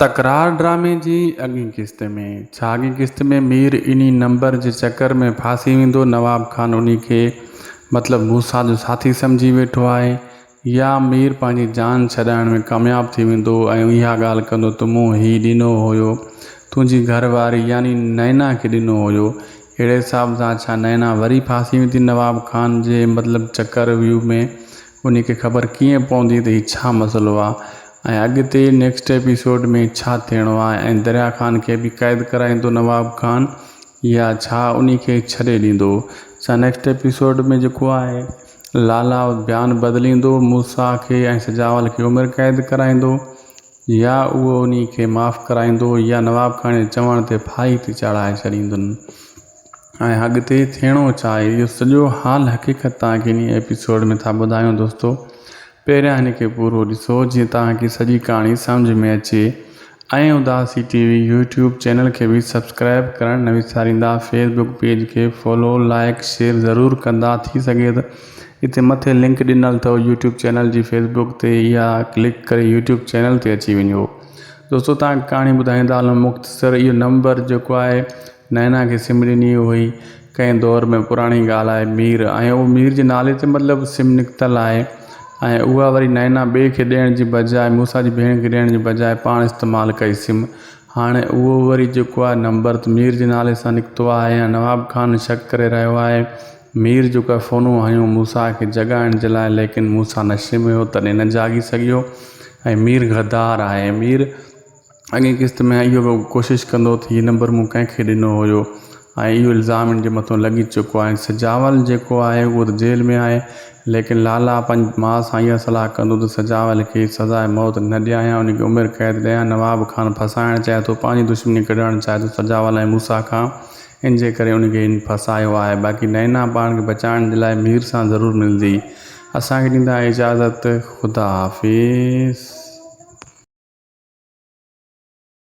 تڪرار ڊرامي جي اڳين قسط ۾. ڇا اڳين قسط ۾ مير انهي نمبر جي چڪر ۾ ڦاسي ويندو نواب خان انهي کي مطلب موسيٰ جو ساٿي سمجهي ويٺو آهي يا مير پنهنجي جان ڇڏائڻ ۾ ڪامياب ٿي ويندو ۽ اها ڳالهه ڪندو ته مون هي ڏنو هيو تنهنجي گهر واري يعني نينا کي ڏنو هيو اهڙي حساب سان ڇا نينا وري ڦاسي ويندي نواب خان جي مطلب چڪر ويو ۾ انهي کي خبر ڪيئن پوندي ته هي ڇا مسئلو آ ۽ اڳتي نيڪسٽ ايپيسوڊ ۾ ڇا ٿيڻو آ ۽ دريا خان کي به قيد ڪرائيندو نواب خان يا ڇا انهي کي ڇڏي ڏيندو ڇا نيڪسٽ ايپيسوڊ ۾ جيڪو آهي لالا بيان بدليندو موسيٰ کي ۽ سجاول کي عمر قيد ڪرائيندو يا اهو انهي کي معاف ڪرائيندو يا نواب خان جي چوڻ تي ڦاهي تي چاڙهائي ڇڏيندن ۽ اڳتي ٿيڻو ڇا آهي اهو سڄو حال حقيقت توهان کي انهي ايپيسوڊ ۾ ٿا ٻڌايون دوستو پهريان هن کي پورو ڏسو جيئن توهان کي سڄي ڪهاڻي سمجهه ۾ اچي ۽ Udasi T V YouTube channel کي به سبسڪرائب ڪرڻ نه وساريندا فيس بڪ پيج کي فالو لائڪ شيئر ضرور ڪندا ٿي سگهي ته اتي مٿي لنڪ ڏنل اٿو يوٽيوب چينل جي فيس بڪ تي اها ڪلڪ ڪري يوٽيوب چينل تي اچي وڃو دوستو توهان کي ڪهاڻي ٻڌائيندا هلون مختصر اهو نمبر جيڪو آهي نينا کي سم ڏني هئي. ڪنهن دور ۾ پراڻي ڳالهه آهي مير ۽ اهو مير جي نالي تي مطلب سم نڪتل آهي ۽ اها وري نينا ٻئي کي ڏيڻ جي بجاء موسيٰ جي ڀيڻ کي ڏيڻ جي بجاء پاڻ استعمال ڪئي سم هاڻي اهو وري جيڪو آهي نمبر ته مير جي نالي سان نڪتو آهي ۽ نواب خان شڪ ڪري رهيو آهي مير جيڪو آهي فونون هنيو موسيٰ کي جڳائڻ جي لاء ليڪن موسيٰ نشي ۾ هو تڏهن نه جاڳي سگهيو ۽ مير غدار آهي مير اڳئين قسط ۾ اهو به ڪوشش ڪندو ته هي نمبر مون ڪنهن کي ڏنو هيو ۽ اهو الزام هن جي مٿو لڳي چڪو آهي سجاول جيڪو آهي اهو ته جيل ۾ آهي ليڪن لالا پنهنجي ماء سان اها صلاح ڪندو ته سجاول کي سزاء موت نه ڏيان ان کي عمر قيد ڏيان نواب خان ڦاسائڻ چاهي ٿو پنهنجي دشمني ڪڍڻ چاهي ٿو سجاول ۽ موسيٰ کان ان جي ڪري ان کي هن ڦاسايو آهي باقي نينا پاڻ کي بچائڻ جي لاء مير سان ضرور ملندي اسان کي ڏيندا اجازت خدا حافظ.